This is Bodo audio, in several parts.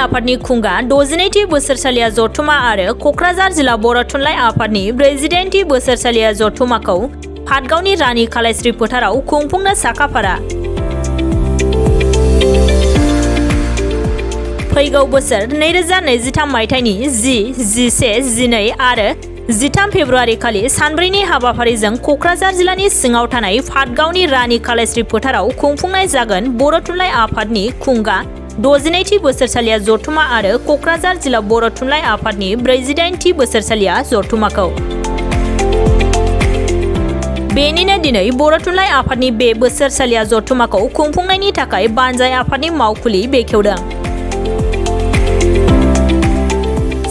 आफादनि खुंगा 62थि बोसोरसालिया जथुमा आरो कक्राझार जिल्ला बर' थुनलाइ आफादनि 42थि बोसोरसालिया जथुमाखौ फादगावनि रानि कालाइस्रि फोथाराव खुंफुंनो साखाफारा। फैगौ बोसोर 2023 मायथाइनि 10, 11, 12 आरो 13 फेब्रुआरि खालि सानब्रैनि हाबाफारिजों कक्राझार जिल्लानि सिङाव थानाय फादगावनि रानि कालाइस्रि फोथाराव खुंफुंनाय जागोन बर' थुनलाइ आफादनि खुंगा 62थि बोसोरसालिया जथुमा आरो कक्राझार जिल्ला बर' थुनलाइ आफादनि 48थि बोसोरसालिया जथुमाखौ। बेनिनो दिनै बर' थुनलाइ आफादनि बे बोसोरसालिया जथुमाखौ खुंफुंनायनि थाखाय बानजाय आफादनि मावखुलि बेखेवदों।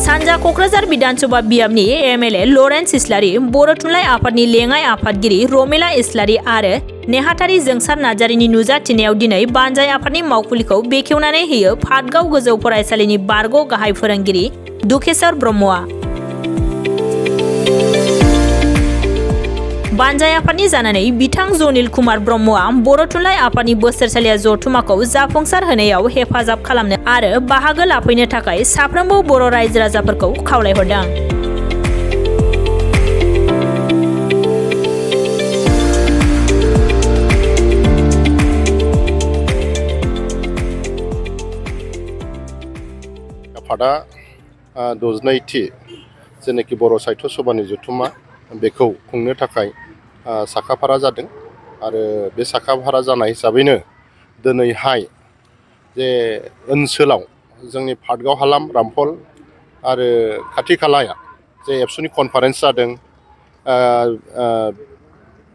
सानजा कक्राझार विधानसभा बियाबनि एमएलए लरेन्स इस्लारि, बर' थुनलाइ आफादनि लेङाइ आफादगिरि रमिला इस्लारि आरो नेहाथारि जोंसार नार्जारिनि नुजाथिनायाव दिनै बानजाय आफादनि मावखुलिखौ बेखेवनानै होयो फादगाव गोजौ फरायसालिनि बारग' गाहाय फोरोंगिरि दुखेश्वर ब्रह्मआ। बानजाय आफादनि जानानै बिथां जनिल कुमार ब्रह्मआ बर' थुनलाइ आफादनि बोसोरसालिया जथुमाखौ जाफुंसार होनायाव हेफाजाब खालामनो आरो बाहागो लाफैनो थाखाय साफ्रोमबो बर' रायजो राजाफोरखौ खावलायहरदों। आफादा 62थि जेनाखि बर' साहित्य सभानि जथुमा बेखौ खुंनो थाखाय साखाफारा जादों आरो बे साखाफारा जानाय हिसाबैनो दिनैहाय जे ओनसोलाव जोंनि फादगाव हालाम रामफल आरो खाथि खालाया जे एबसुनि कनफारेन्स जादों,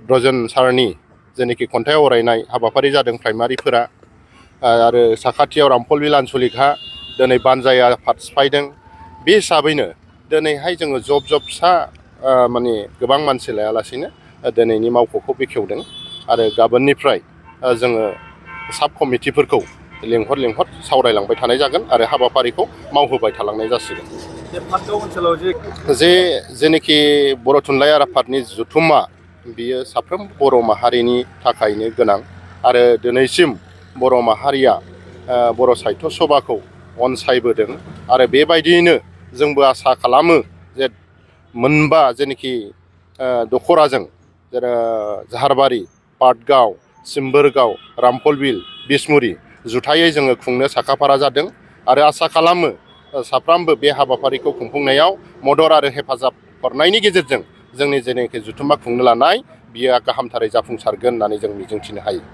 ब्रजेन सारनि जेनाखि खन्थाइ आवरायनाय हाबाफारि जादों प्राइमारिफोरा आरो साखाथियाव रामफल बिल आनसलिकहा दिनै बानजाय आफाद सिफायदों। बे हिसाबैनो दिनैहाय जोङो जब फिसा माने गोबां मानसि लायालासेनो दिनैनि मावख'खौ बेखेवदों आरो गाबोननिफ्राय जोङो साब कमिटिफोरखौ लेंहर सावरायलांबाय थानाय जागोन आरो हाबाफारिखौ मावहोबाय थालांनाय जासिगोन। फादगाव ओनसोलाव जेनाखि बर' थुनलाइ आफादनि जथुमा बियो साफ्रोम बर' माहारिनि थाखायनो गोनां आरो दिनैसिम बर' माहारिया बर' साहित्य सभाखौ अनसायबोदों आरो बेबायदियैनो जोंबो आसा खालामो जे मोनबा जेनाखि दखराजों जेरै जाहारबारि, पाटगाव, सिम्बोरगाव, रामफल बिल, बिसमुरि जुथायै जोङो खुंनो साखाफारा जादों आरो आसा खालामो साफ्रोमबो बे हाबाफारिखौ खुंफुंनायाव मदद आरो हेफाजाब हरनायनि गेजेरजों जोंनि जेनाखि जथुमा खुंनो लानाय बियो गाहामथारै जाफुंसारगोन होननानै जों मिजिंथिनो हायो।